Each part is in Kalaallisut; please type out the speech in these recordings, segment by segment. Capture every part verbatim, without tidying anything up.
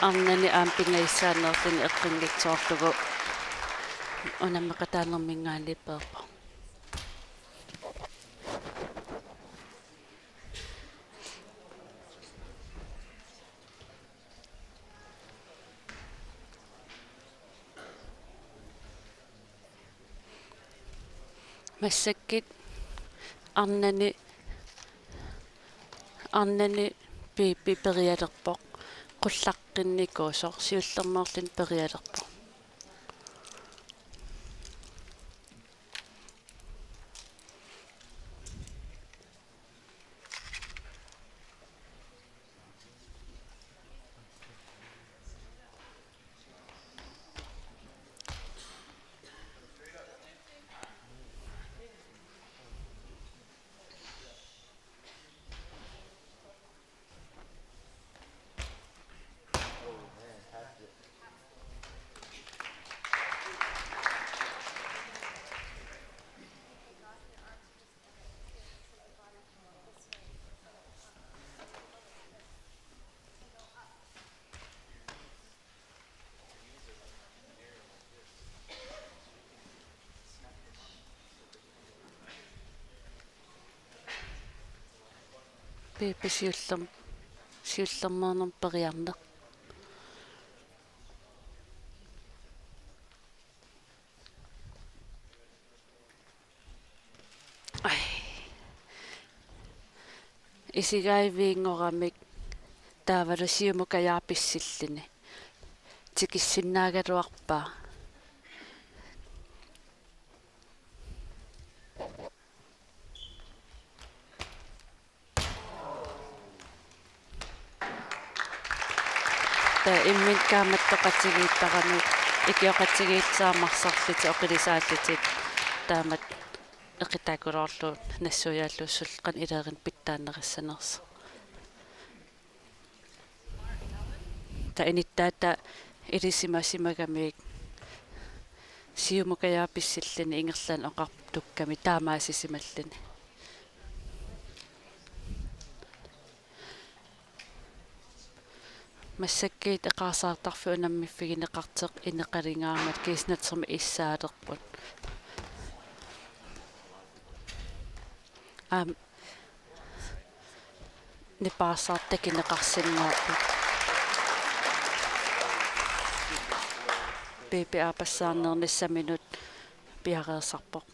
Arnani aamma pingajussaanerluni eqqunngitsoorlugu unammeqataanerminngaanniit peerpoq. Massakkut arnani, arnani Piipi perialerpoq, qullaqqinnikuusoq siullermeerluni perialerpoq. Piipi siullerm-, siullermeernermut periarneq. Ai. Isigaiviinngoramik taavalu siumukajaaq pissilluni. Tikissinnaagaluarpaa. Taava imminut kaammattoqatigiittarami ikioqatigiissaammik arsarlutik oqilisaallutik taamatut eqitaakuloorlugu nassuiaallutik suli qanoq iliorluni pitsaanerissanersoq. Taava inittaata ilisimasimagamik siumukajaaq pissilluni ingerlaannaq oqartukkami taamaasisimalluni. Massakkut eqaarsaartarfik unammiffigineqartoq ineqalingaarmat Kiisnatsumi issaalerput. Aam, nipaarsaartut takuneqarsinnaapput. Piipi aappassaarnernissaminut piareersarpoq.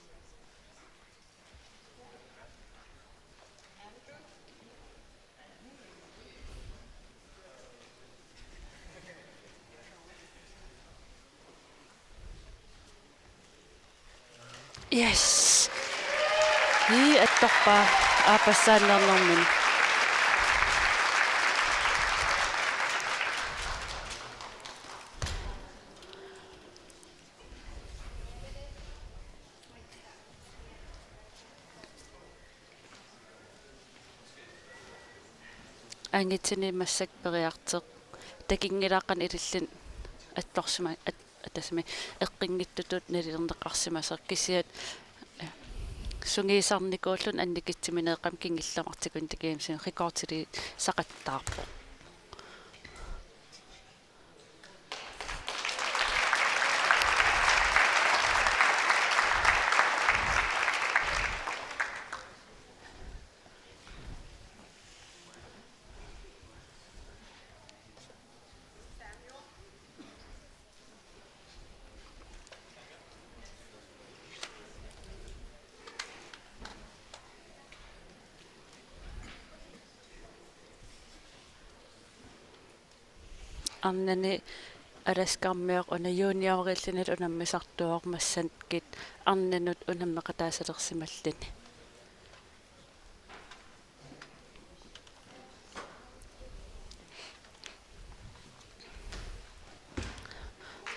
Yes. Ii, attorpaa aappassaarnernermini. Angitini massakkut periartoq. Takunngilaq qanoq ililluni attorsima-, at-, atasami eqqunngitsutut nalilerneqarsimasoq kisianni, eh, sungiusarnikuulluni annikitsimineeqqami kingullermik artikun takiimsin rekordiliisaqattaarpoq. Arnani Alaskarmioq una juniorillunilu unammisartuuvoq massakkut arnanut unammeqataasalersimalluni.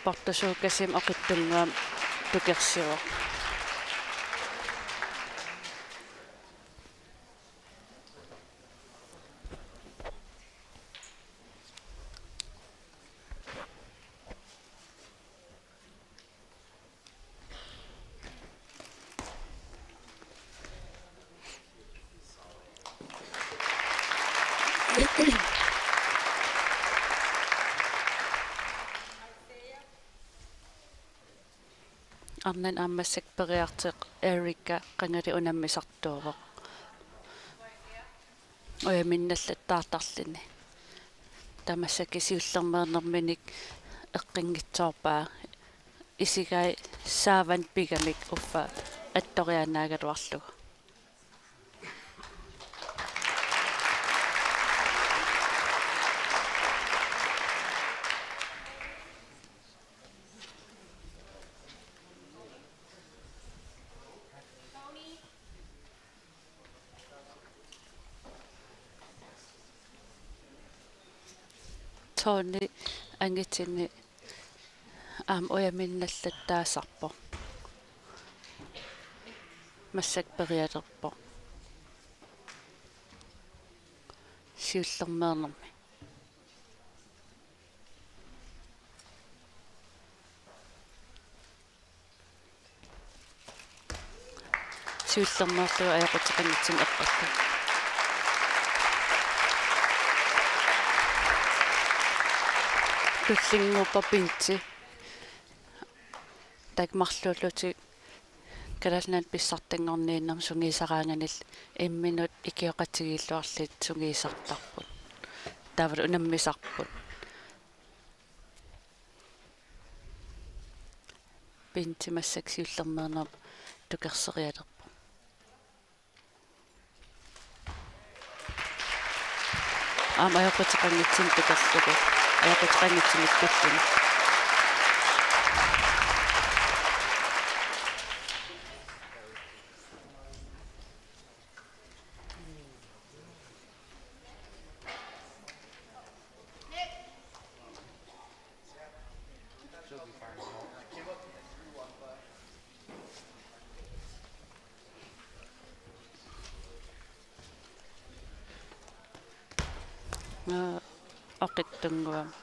Portusuukasimi oqitsunnguamik tukersivoq. Arnani aamma massakkut periartoq Erika qangali unammisartuuvoq. Ujaminnallattaartarluni. Taava massakkut siullermeernerminik eqqunngitsoorpaa isigai saavanut pigamik uffa attoriaannaagaluarlugu. Tony angutini aamma ujaminnallattaasarpoq. Massakkut perialerpoq. Siullermeernermi. Siullermeerlugu ajoquteqanngitsumik eqqortoq. Tullinnguuppoq Pinti. Taakku marluullutik Kalaallit Nunaanni pissartanngorniinnermi sungiusaraanganillu imminut ikioqatigiilluarlutik sungiusartarput. Taavalu unammisarput. Pinti massakkut siullermeernermut tukersorialerpoq. Aamma ajoquteqanngitsumik tukerlugu. Ajoquteqanngitsumik tulluni. Aa, oqitsunnguamik.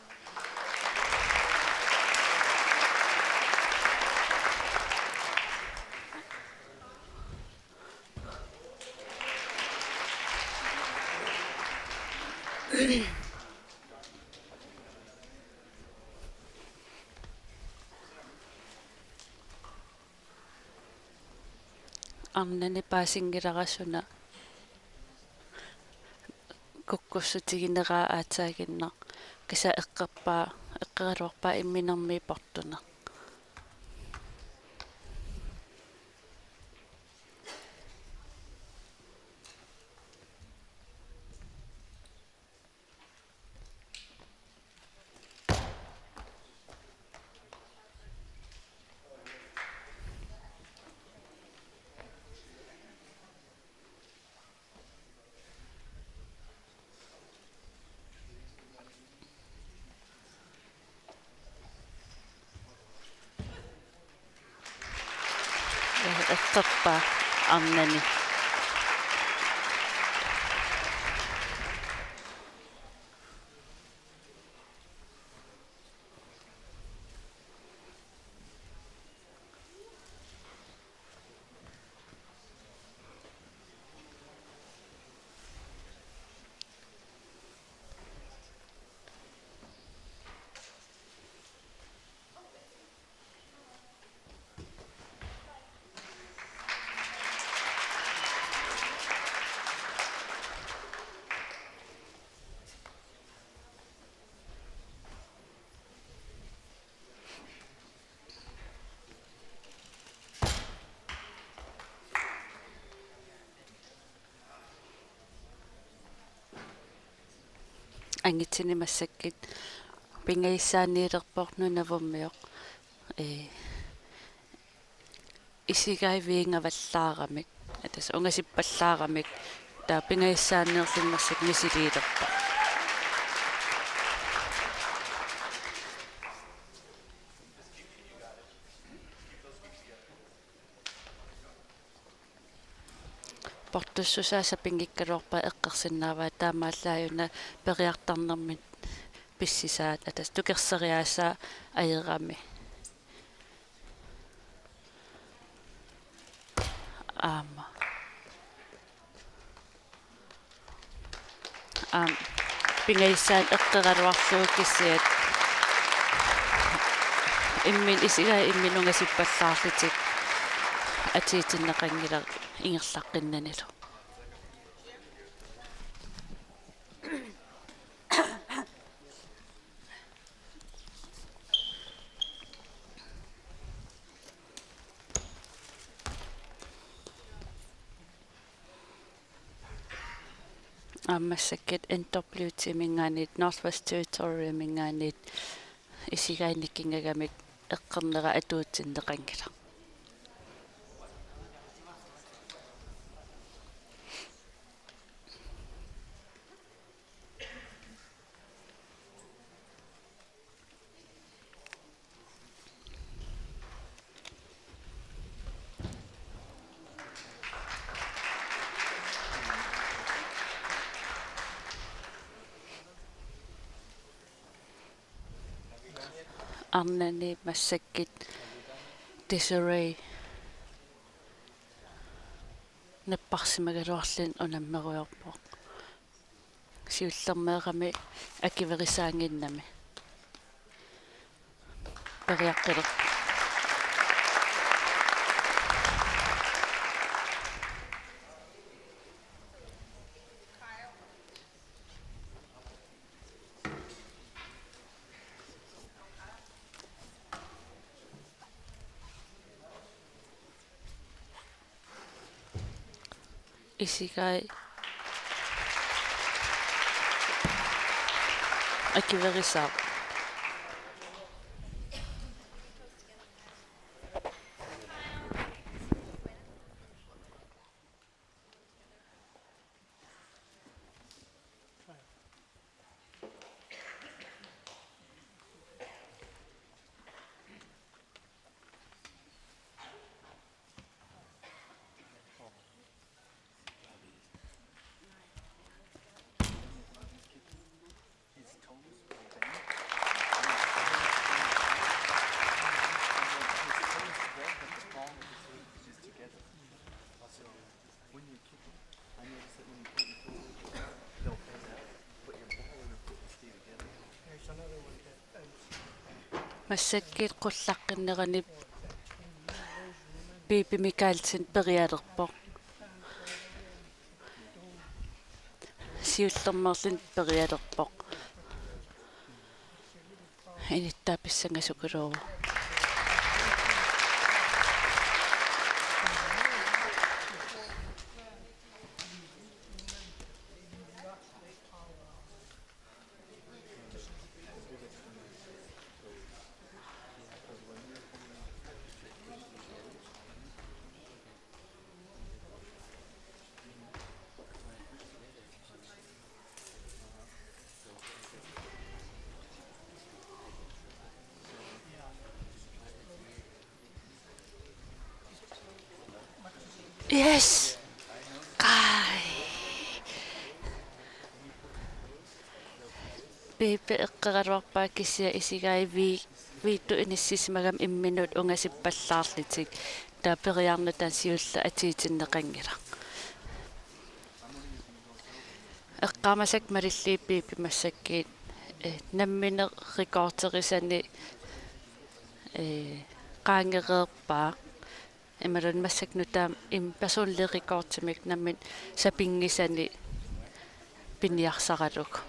Arnani paasinngilara suna kukkussutigineraa aatsaaginnaq, kisianni eqqorpaa, eqqoraluarpaa imminermik portuneq. Eqqorpaa arnani. Angutini massakkut pingajussaaniilerpoq Nunavummiut. Ee, isigai viingavallaaramik, tassa ungasippallaaramik, taava pingajussaaniilerlutik massakkut misiliilerpaa. Portussusaa sapinngikkaluarpaa eqqorsinnaavaa, taamaallaat una periartarnermik pissisaat, tassa tukersoriaasaa ajorami. Aamma. Aamma. Pingajussaanut eqqoraluarlugu kisiat. immin-, isigai imminut ungasippallaarlutik atuutinneqanngilaq ingerlaqqinnanilu. Aamma massakkut N W T-minngaanniit, Northwest Territory-minngaanniit, isigai nikingagamik eqqornera atuutinneqanngilaq. Arnani massakkut Desiree napparsimagaluarluni unammerujoorpoq. Siullermeerami akuerisaannginnami. Periarfilerpoq. Isigai akuerisaavoq. Massakkut qullaqqinnerani Pipi Mikaelsen perialerpoq. Siullermeerluni perialerpoq. Inuttaa pissangasukuluuvoq. Yes. Qai. Pipi eqqaraluarpaa kisianni isigai vi-, viitut inissisimagami imminut ungasippallaarlutik. Taava periarnata taanna siulleq atuutinneqanngilaq. Eqqaamasakka malillugu Pipi massakkut, eh, nammineq rekorderisani, eh, qaangereerpaa. Imaluunniit massakkut nutaamik im-, personlig rekordimik nammineq sapinngisani piniarsaralugu.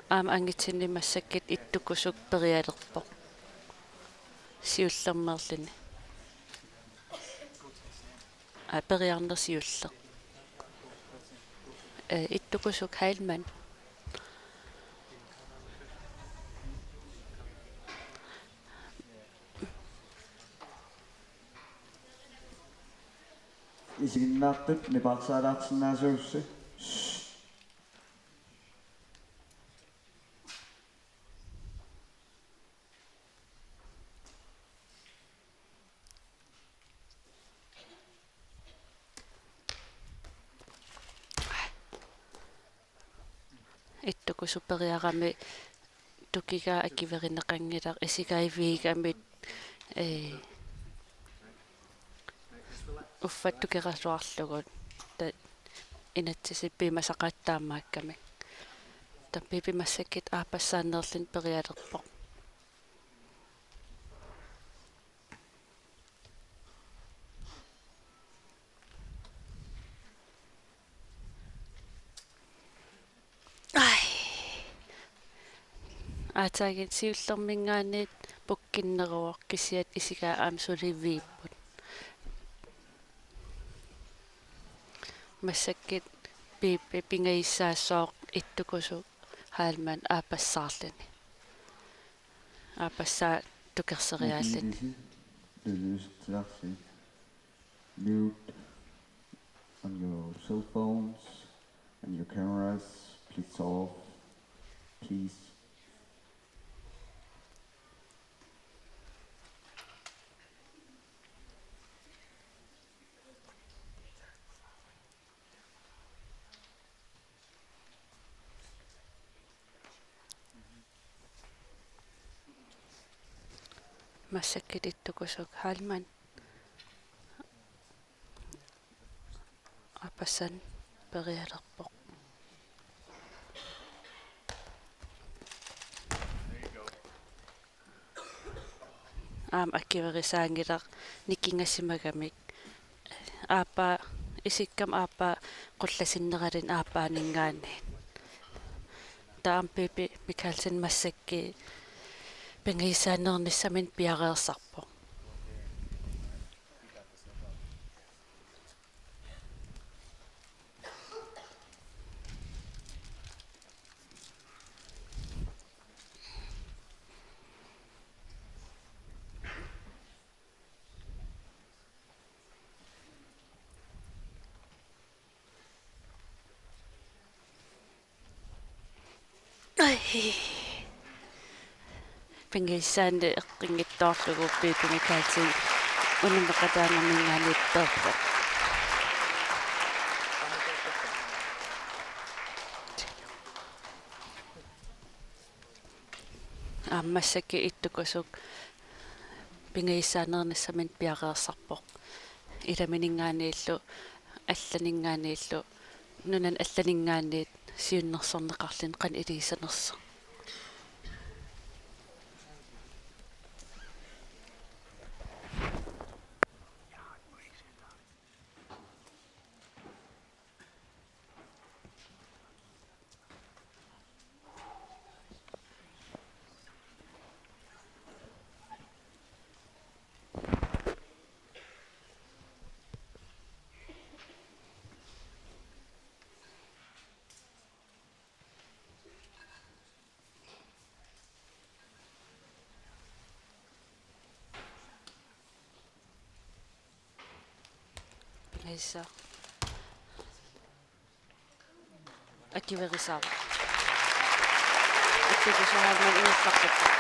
Aamma angutinni massakkut Ittukusuk perialerpoq. Siullermeerluni. Aa, periarneq siulleq. Eh, Ittukusuk Heilmann. Isiginnaartut nipaarsaalaarsinnaasuussi. Ittukusuk periarami tukigaa akuerineqanngilaq isigai viigamik, eh, uffa tukerasuarlugu. Ta-, inatsisit piumasaqaat taamaakkami. Taava Pipi massakkut aappassaaneerluni perialerpoq. Ai. Aatsaat siullerminngaanniit pukkinneruvoq kisiat isigaat aamma suliviipput. Massakkut Pipi pingajussaassaaq ittukusuk Heilmann aappassaarluni. Aappassaa tukerseriaalluni. Mute on your cell phones and your cameras, please off, please. Massakkut ittukusuk Heilmann aappassaani perialerpoq. Aamma akuerisaanngilaq nikingasimagamik. Aappaa, isikkami aappaa qullasinneraluni aappaaninngaanniit. Taava aamma Pipi Mikaelsen massakkut pingajussaaneernissaminut piareersarpoq. Ai. Pingajussaaneq eqqunngitsoorlugu Pipi Mikaelsen unammeqataanngorninngaanniit peerpoq. Aamma massakkut ittukusuk pingajussaaneernissaminut piareersarpoq. Ilamininngaanniillu, allaninngaanniillu, nunani allaninngaanniit siunnersorneqarluni qanoq iliuuseqarnersoq. Pingajussaq. Akuerisaavoq. Ittukusuk Heilmann ingerlaqqippoq.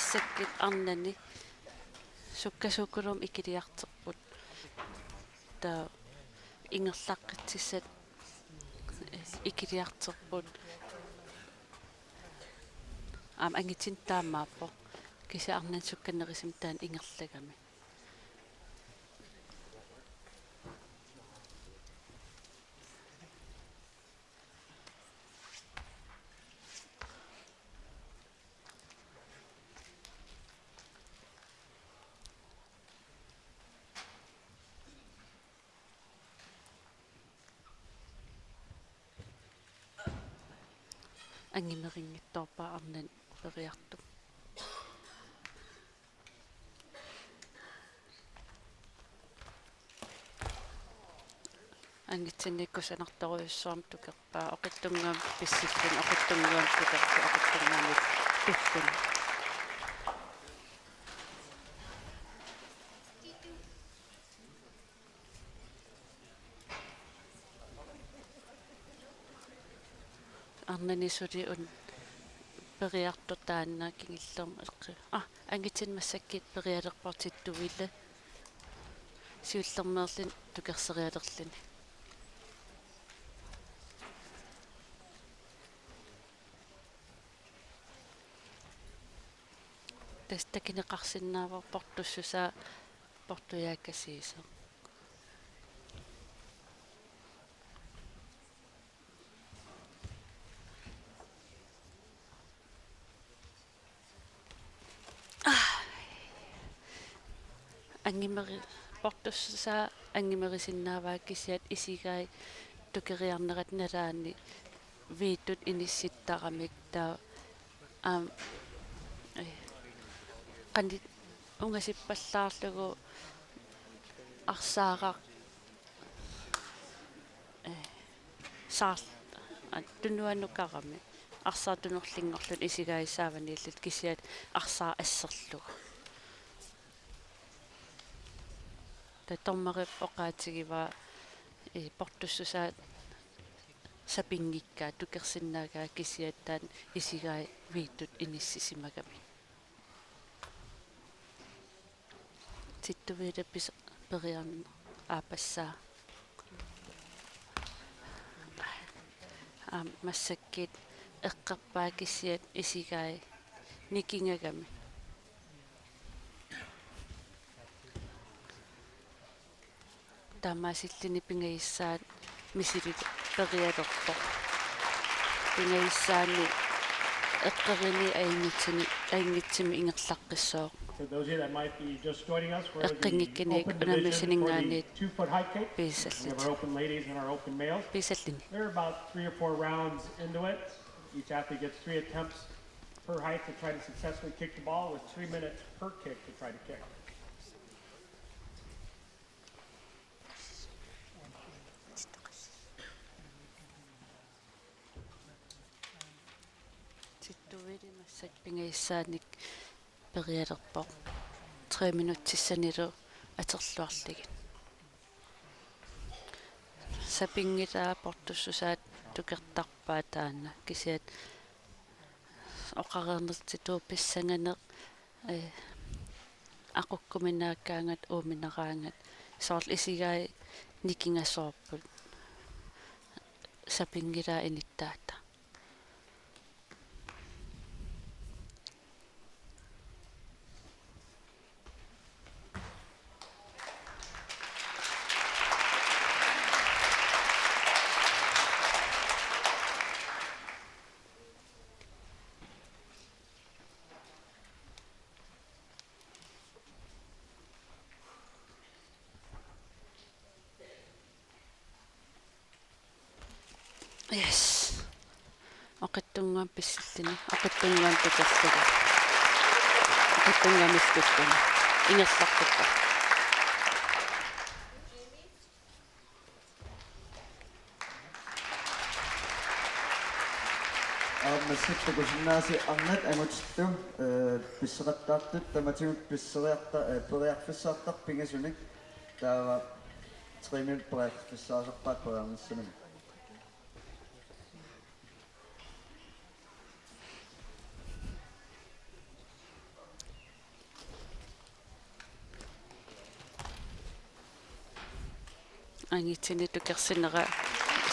Massakkut arnani sukkasuukuluunniit ikiliartorput. Taava ingerlaqqissutissat ikiliartorput. Aamma angutinut taamaappoq. Kisianni arnani sukkanerusumik taanna ingerlagami. Angumerinngitsoorpaa arnani periartup. Angutinni kusanartorujussuarmik tukerpaa, oqitsunnguamik pissilluni, oqitsunnguamik tukerpaa, oqitsunnguamik tulluni. Arnani suli una periartoq taanna kingullermik eqqi-, aa, angutini massakkut perialerpoq Tittuvilu. Siullermeerluni tukerserialerluni. Tassa takuneqarsinnaavoq portussusaa portujaakasiisoq. Angumeri-, portussusaa angumerisinnaavaa kisiat isigai tukeriarnerata nalaani V-tut inissittaramik taava aamma, eh, qanoq ungasippallaarlugu arsaaraq, eh, saar-, a, tunuanukarami arsaartunerlunngorluni isigai saavaniillutik kisiat arsaaq asserlugu. Taava dommerip oqaatigivaa, eh, portussusaa sapinngikkaa tukersinnaagaa kisiat taanna isigai V-tut inissisimagami. Tittuvilu pis-, periarneq aappassaa. Aamma massakkut eqqorpaa kisiat isigai nikingagami. Taamaasilluni pingajussaat misilittut perialerpoq. Pingajussaani eqqoruni ajunngitsuni, ajunngitsumik ingerlaqqissooq. For those of you that might be just joining us, we're the Eqqunngikkunik open division for the unammisuninngaanniit two-foot high kick. We have our piisalluni. Open ladies and our open males. Piisalluni. There are about three or four rounds into it. Each athlete gets three attempts per height to try to successfully kick the ball with three minutes per kick to try to kick. Tittuvilu massakkut pingajussaanik perialerpoq. Tre minutsissanilu atorluarlugit. Sapinngilaa portussusaat tukertarpaa taanna. Kisiat oqareernertutut pissanganeq, eh, aqukkuminaakkaangat uuminaraangat soorlu isigai nikingasoorput. Sapinngilaa inuttaata. Yes. Oqitsunnguamik pissilluni, oqitsunnguamik tukerlugu. Oqitsunnguamik tulluni. Ingerlaqqippoq. Aamma massakkut takusinnaasut arnat angutillu, eh, pisseqattaartut tamatigut pisseriarta-, eh, periarfissartarput pingasunik. Taava tre minut periarfissaasarpaat periarnissaminut. Angutinut tukersinera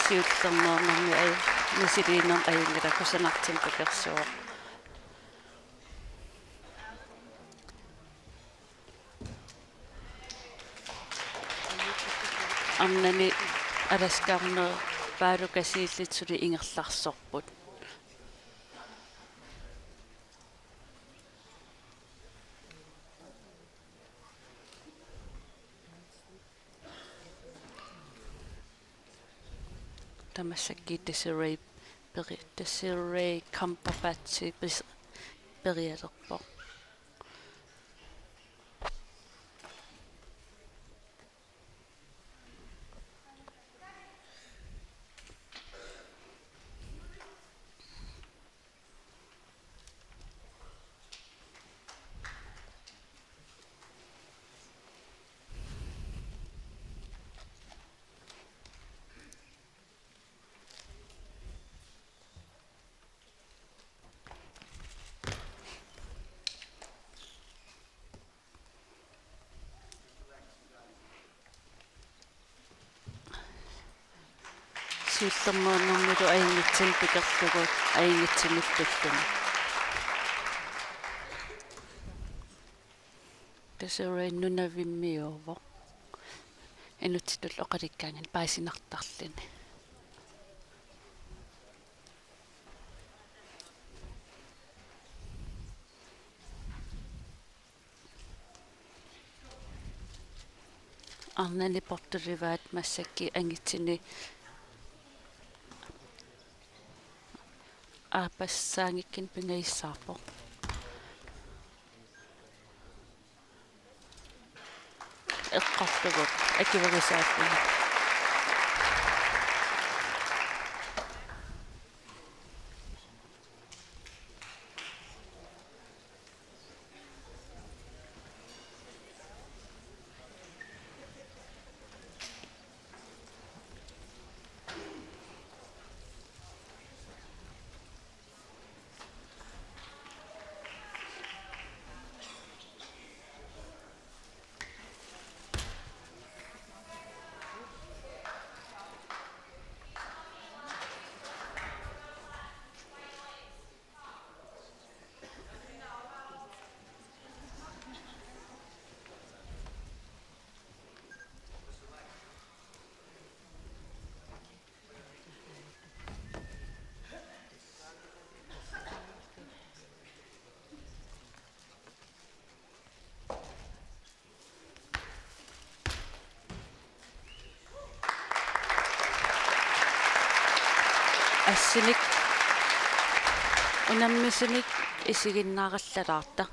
siullermeernermi aj-, misiliinermut ajunngilaq, kusanartumik tukersuuvoq. Arnani alaskarneq Paalo Kasiillit suli ingerlarsorput. Tamassi Desiree peri-, Desiree Cumberbatch pis-, perialerpoq. Siullermeernermilu ajunngitsunik pikerlugu, ajunngitsunik tullugu. Tassa uanga nunavimmiuuvoq. Inuttitut oqalukkaangat paasinartarluni. Arnani portulivaat massakkut angutinut aappassaanngikkunik pingajussaarpoq. Eqqorlugu akuerisaalluni. Assinik unammisunik isiginnaarallalaarta.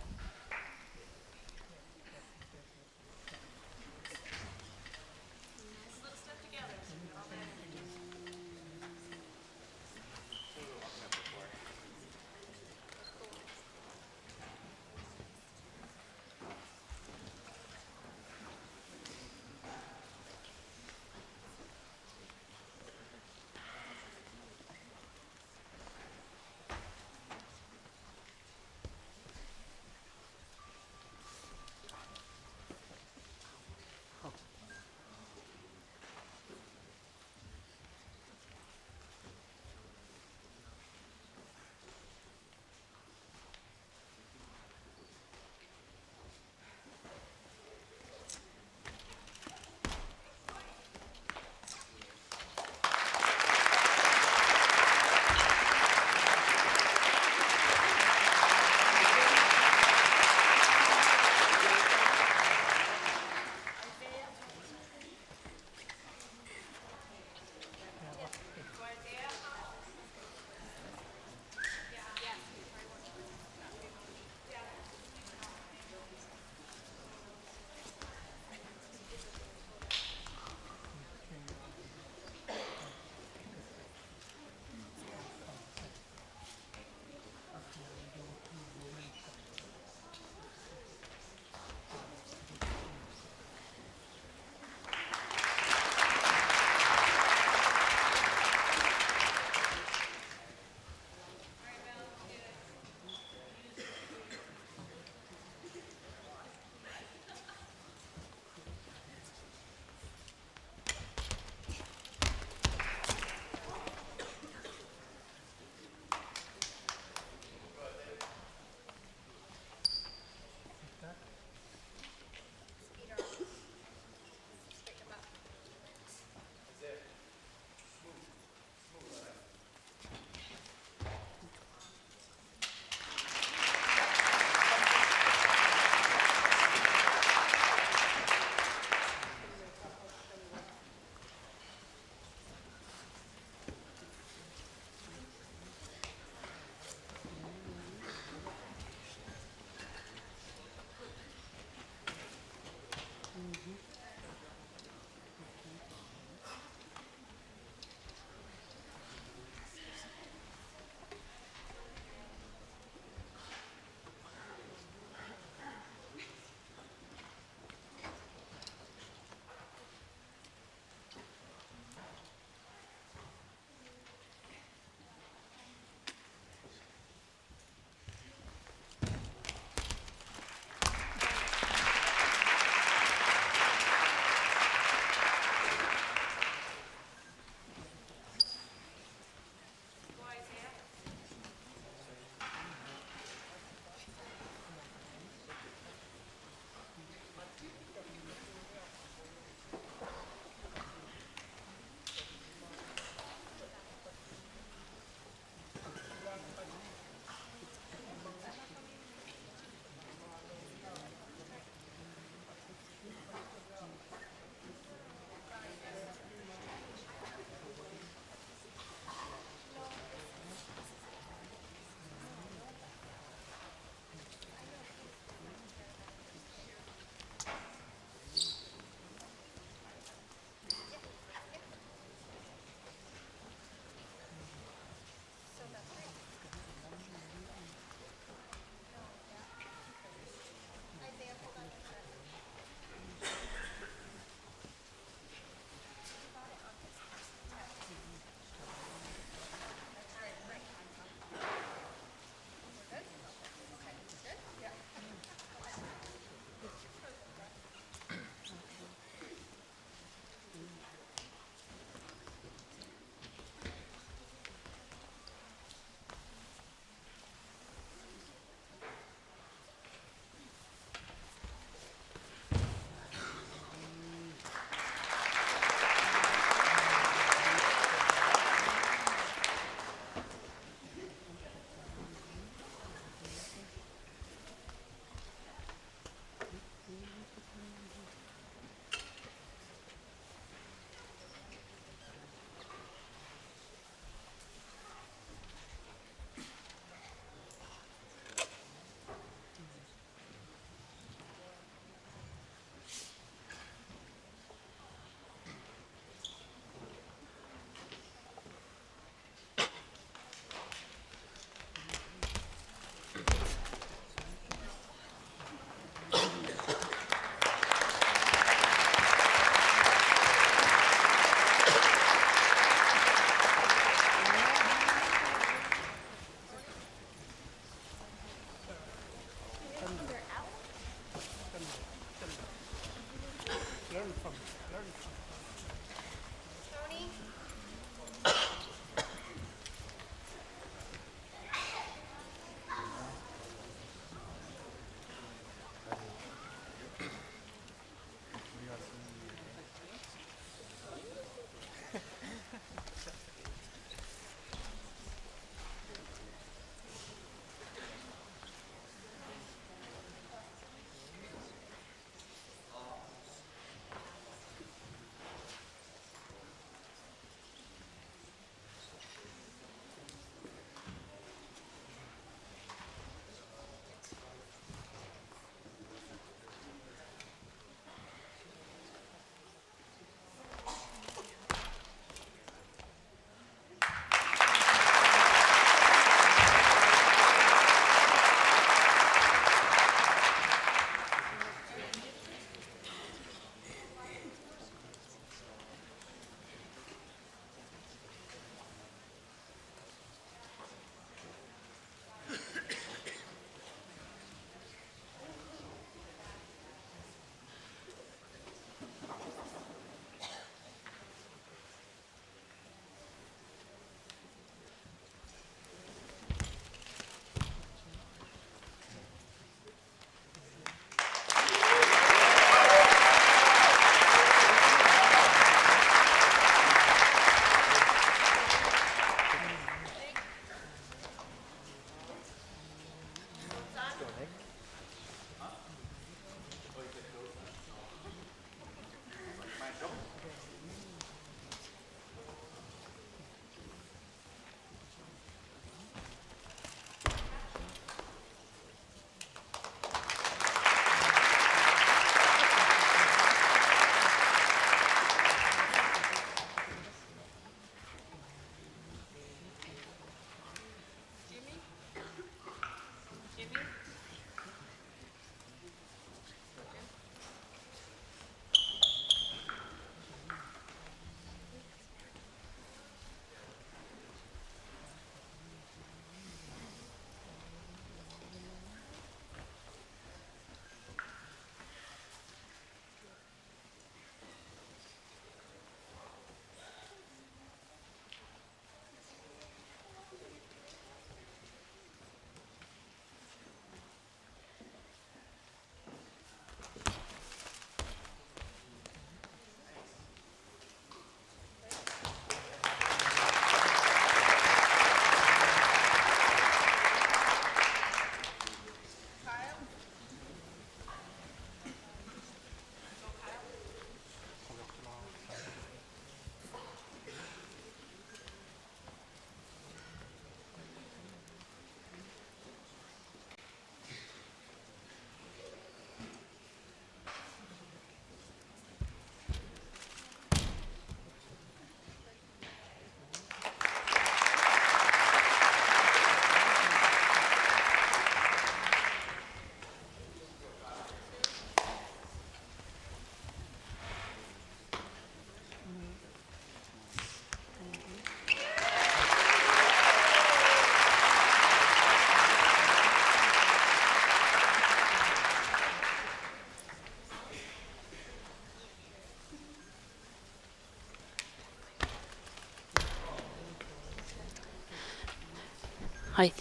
Ai.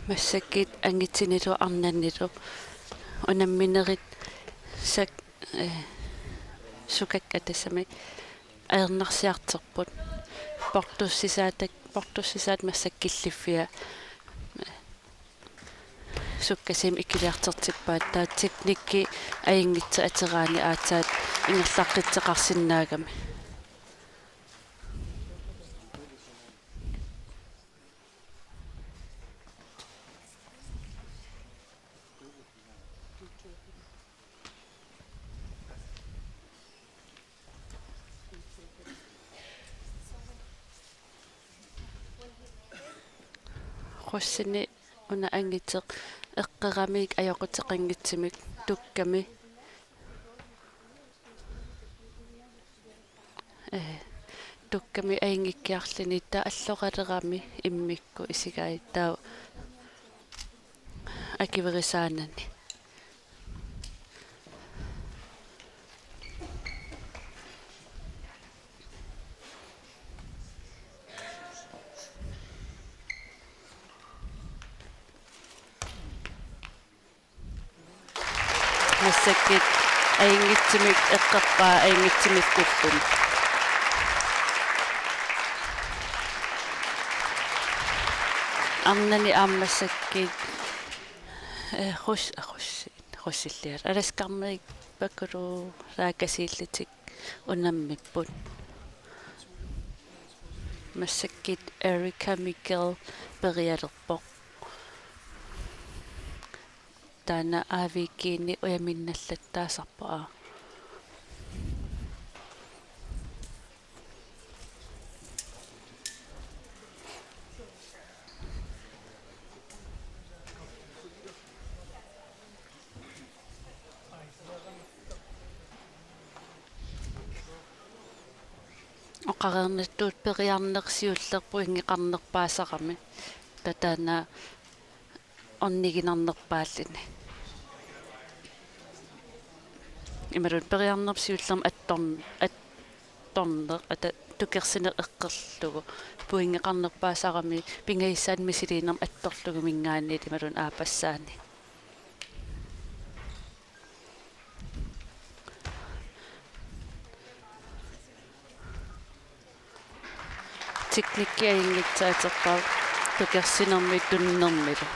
Massakkut angitinnillu arnannilu unamminerit sak-, eh, sukakka tassami ajornarsiartorput. Portussisaatak-, portussisaat massakkut killiffia sukkasuumik ikiliartortippaat, taava teknikki ajunngitsoq ateraanni aatsaat ingerlaqqittoqarsinnaagami. Qussini una angiteq eqqeramik ajoquteqanngitsumik tukkami. Eh, tukkami ajunngikkiarluni taava alloralerami immikkut isigai taava akuerisaanani. Massakkut ajunngitsumik eqqorpaa ajunngitsumillu ulluni. Arnani aamma massakkut, eh, rus-, rusi-, rusilliat. Alaskarmiippakkulu raakasiillutik unammipput. Massakkut Erica Miguel perialerpoq. Taanna A V G-ni ujaminnallattaasarpoq, aa. Oqareernittut periarneq siulleq pointeqarnerpaasarami. Taava taanna orniginarnerpaalluni. Imaluunniit periarneq siullermik attorn-, attorneq, ata tukersineq eqqorlugu pointeqarnerpaasarami, pingajussaanik misiliinermik attorlugu minngaanniit imaluunniit aappassaani. Teknikki ajunngitsoq atorpaa tukersinermi tunnermilu.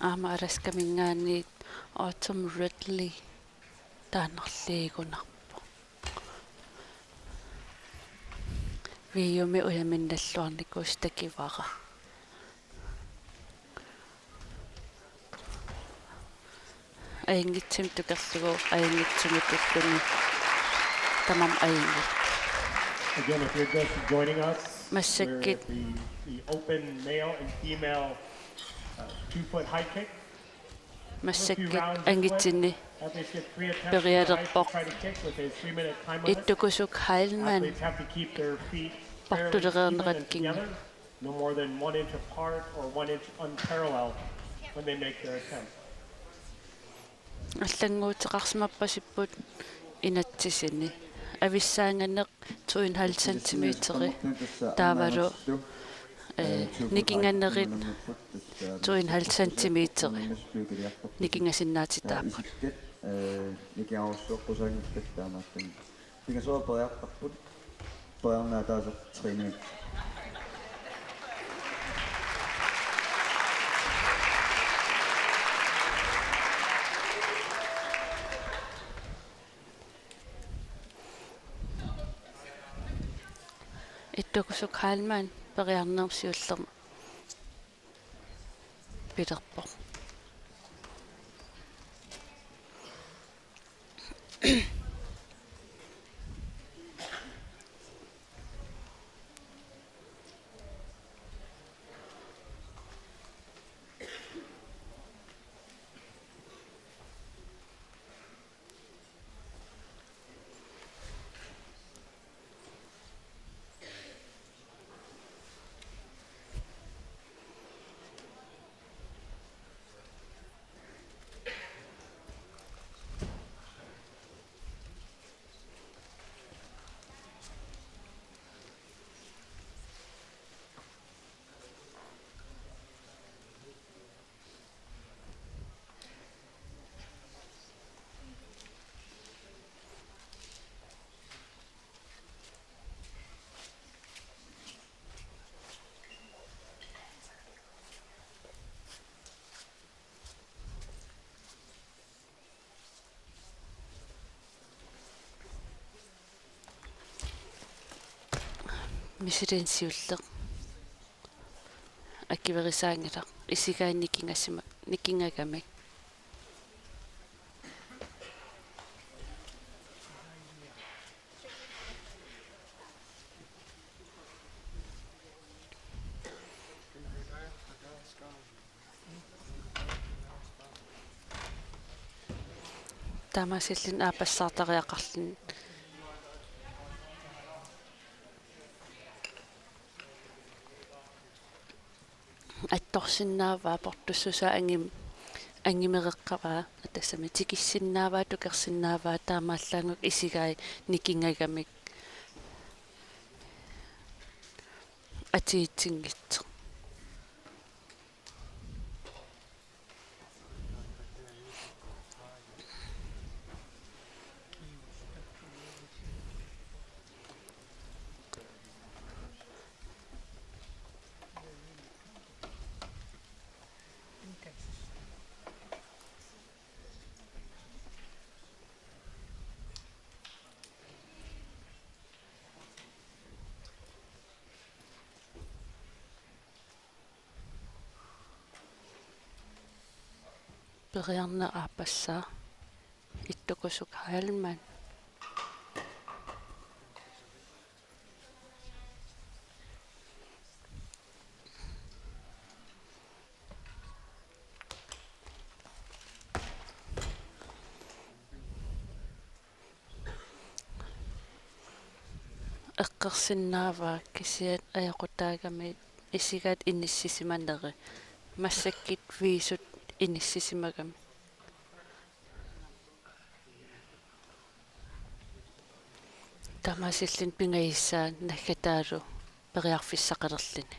Aamma Alaskaminngaanniit Autumn Ridley taannarliigunarpoq. V U-mi ujaminnalluarnikuusoq takivara. Ajunngitsumik tukerlugu, ajunngitsumik ulluni tamarmik ajunngillat. Again, if you're just joining us, massakkut we're at the, the open male and female, uh, two-foot high kick. Massakkut angitinni perialerpoq Ittukusuk Heilmann portulereernerat kingulleq. No more than one inch apart or one inch unparalleled when they make their attempt. Allannguuteqarsimappasipput inatsisini. Avissaanganeq to en halv centimeteri taavalu, eh, nikinganerit to en halv centimeteri nikingasinnaatitaapput. Nikingarussuoqqusaanngikkatta taamaattumik. Pingasua periartarput. Periarneq ataaseq træning. Ittukusuk Heilmann periarneq siullermik pilerpoq. Misilinnut siulleq. Akuerisaanngilaq. Isigai nikingasima-, nikingagamik. Taamaasilluni aappassaartariaqarluni. Attorsinnaavaa portussusaa angim-, angimereqqavaa, tassami tikissinnaavaa, tukersinnaavaa, taamaallaanngilaq isigai nikingagamik atuutsinngitsoq. Periarneq aappassaa. Ittoqqorsuup Heilmann. Eqqorsinnaavaa kisianni ajoqutaagami isigaat inissisimaneri massakkut viisut inissisimagami. Taamaasilluni pingajussaa naggataalu periarfissaqalerluni.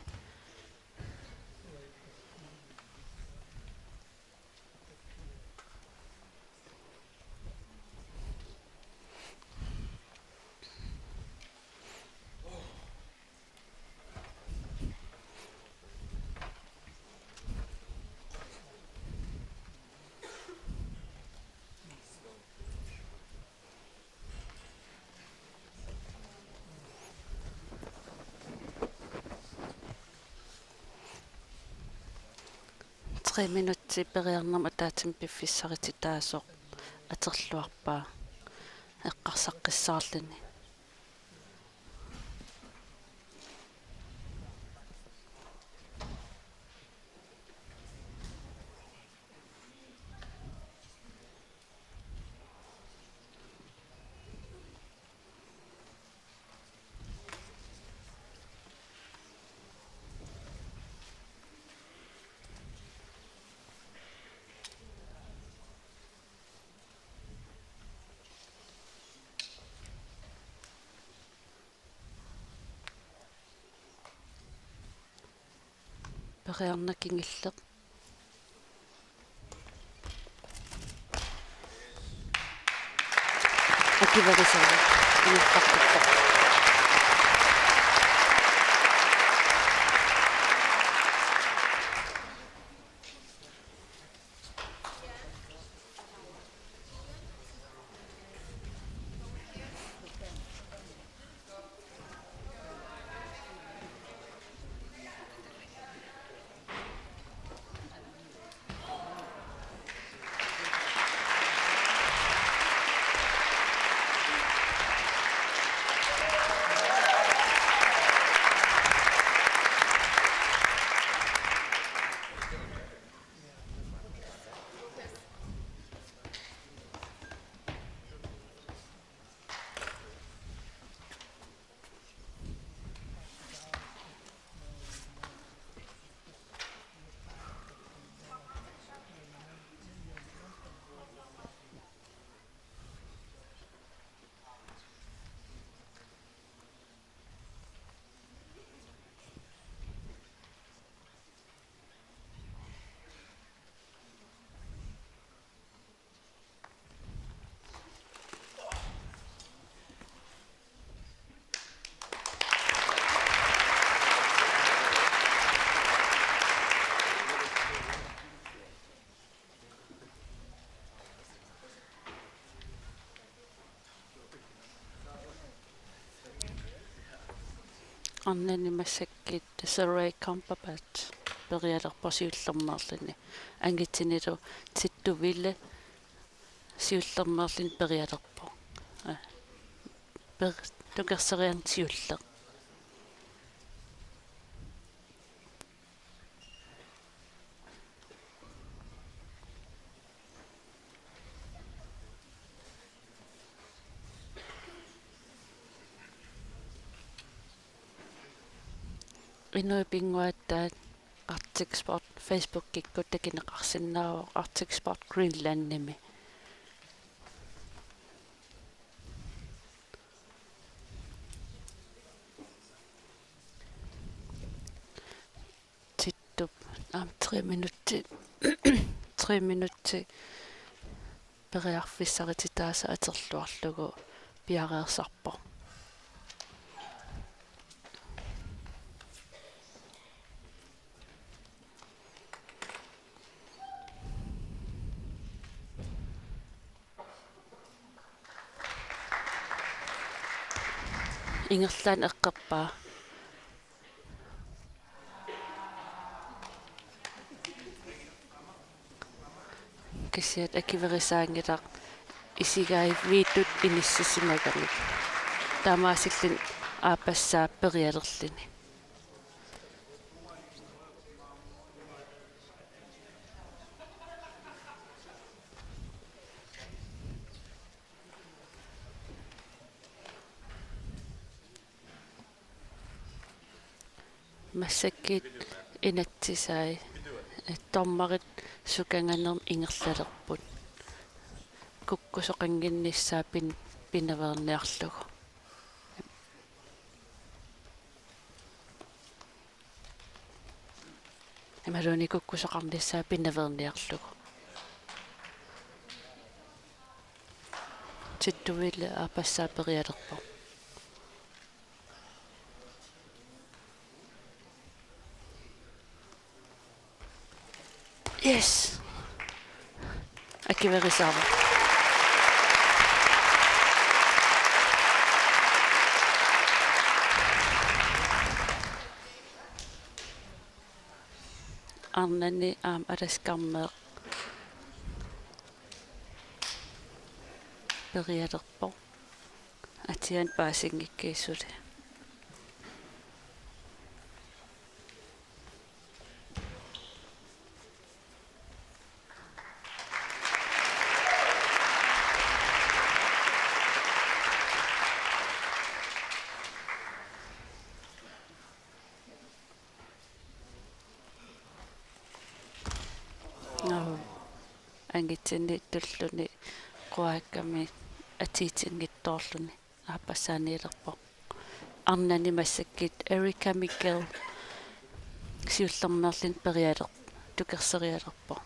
Tre minutsit periarnermut ataatsimut piffissarititaasoq atorluarpaa eqqarsaqqissaarluni. Periarneq kingulleq. Akuerisaarpoq. Inuppaqqippaq. Arnani massakkut Desiree Cumberbatch perialerpoq siullermeerluni. Angutinilu Tittuvile siullermeerluni perialerpoq. Aa, per-, tukerseriarneq siulleq. Inuit pinnguattaat Arctic Sport Facebookikkut takuneqarsinnaavoq Arctic Sport Greenlandimi. Tittup aamma tre minutti, tre minutti periarfissarititaasa atorluarlugu piareersarpoq. Ingerlaannaq eqqorpaa. Kisianni akuerisaanngilaq isigaavitut inissisimagamik. Taamaasilluni aappassaa perialerluni. Massakkut inatsisai, eh, dommerit sukanganermik ingerlalerput. Kukkusoqannginnissaa pin-, pinaveerniarlugu. Imaluunniit kukkusoqarnissaa pinaveerniarlugu. Tittuvile aappassaa perialerpoq. Yes. Akuerisaavoq. Arnani aamma Alaskarmeeq perialerpoq. Atianik paasinngikkuit suli. Nå. Angutini tulluni quaakkami atuutinngitsoorluni aappassaaniilerpoq. Arnani massakkut Erica Miguel siullermeerluni perialer-, tukerserialerpoq.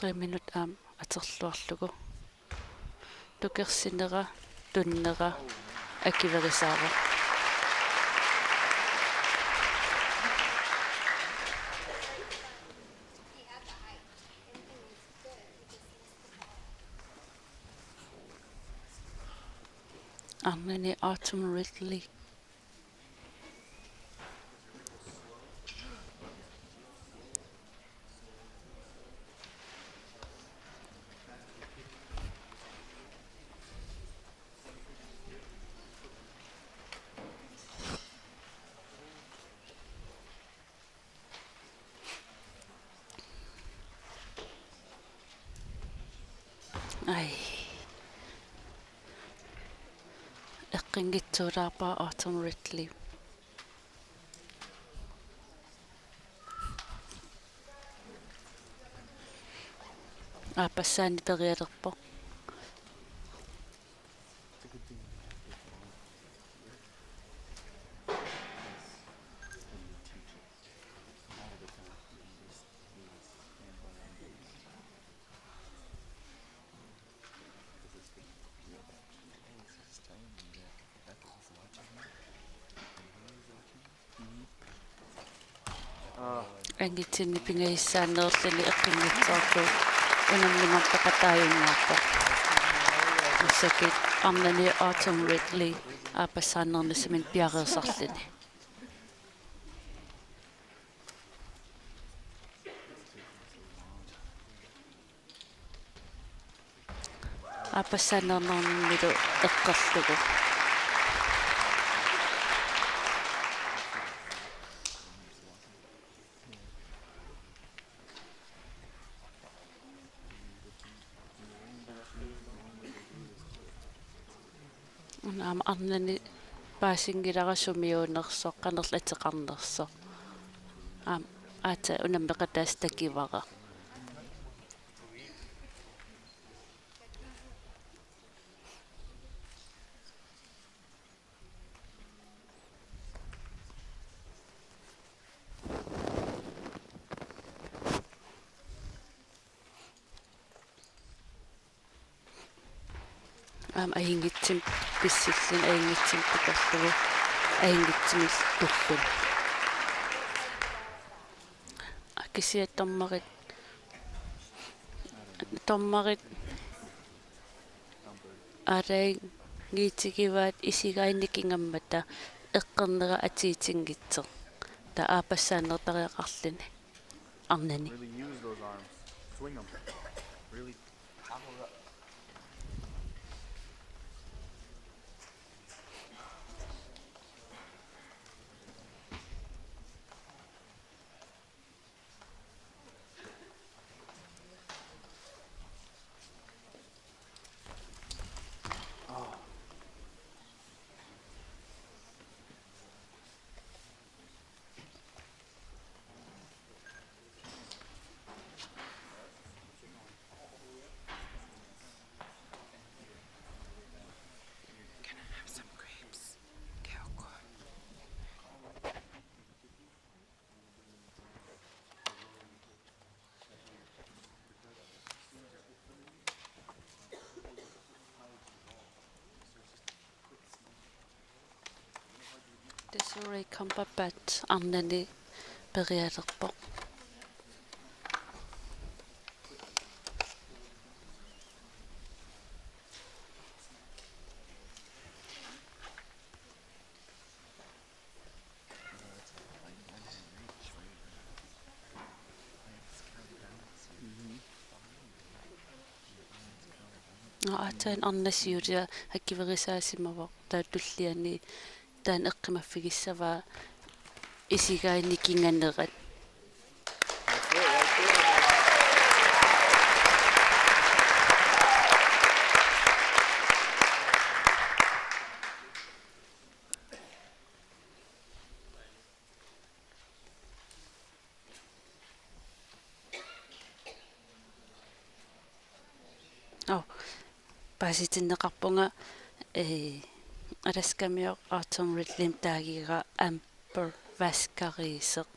Tre minut aamma atorluarlugu. Tukersinera, tunnera, akuerisaavoq. Arnani Autumn Ridley. Ai. Eqqunngitsoorpaa Autumn Ridley. Aappassaani perialerpoq. anngitsunik pingajussaannerluni eqqunngitsoortoq unammineq peqataajunnaarpoq. Massakkut arnani Autumn Ridley aappassaannernissaminut piareersarluni. Aappassaannernilu eqqorlugu. Una aamma arnani paasinngilara sumiuunersoq, qanorlu ateqarnersoq. Aamma aatsaat unammeqataasoq takivara. Aamma ajunngitsumik pissilluni, ajunngitsumik pitorlugu, ajunngitsumillu tulluni. Kisianni dommerit, dommerit aalajangiutigivaat isigaanni nikingammata eqqornera atuutinngitsoq. Taava aappassaannertariaqarluni arnani. Really use those arms. Swing 'em. Really power up. Can I have some grapes? Qué awkward. Desiree Cumberbatch arnani perialerpoq. Aatsaat arnat siuliat akuerisaasimavoq, taava tulliani taanna eqqumaffigissavaa isigaanni nikinganerat. Aa, paasitinneqarpunga, ee, Alaskamiut Autumn Ridleymik taagigara Amber Vaskeriiseq.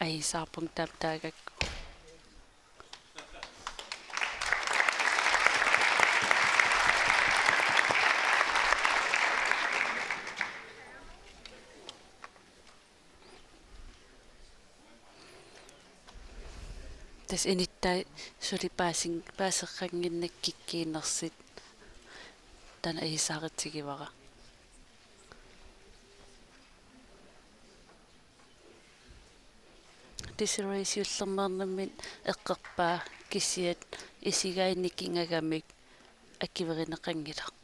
Ajuusaarpunga taama taagakku. Tassa inuttai suli paasin-, paaseqannginnakku kikkuunersut taanna ajuusaarutsigivara. Desiree siullermeernermini eqqorpaa kisianni isigaanni nikingagamik akuerineqanngilaq.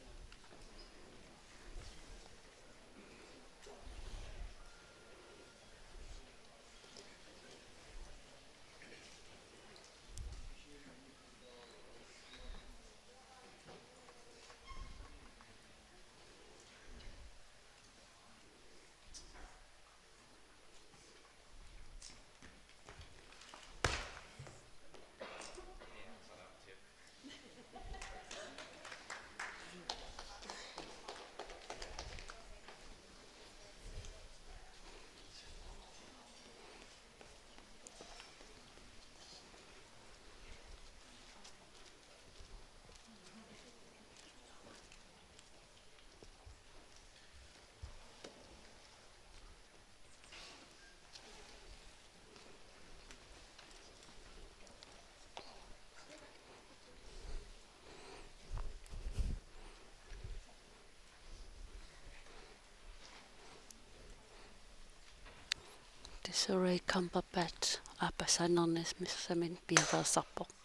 Surrey Cumberbatch aappassaannernissaminnik piareersarpoq.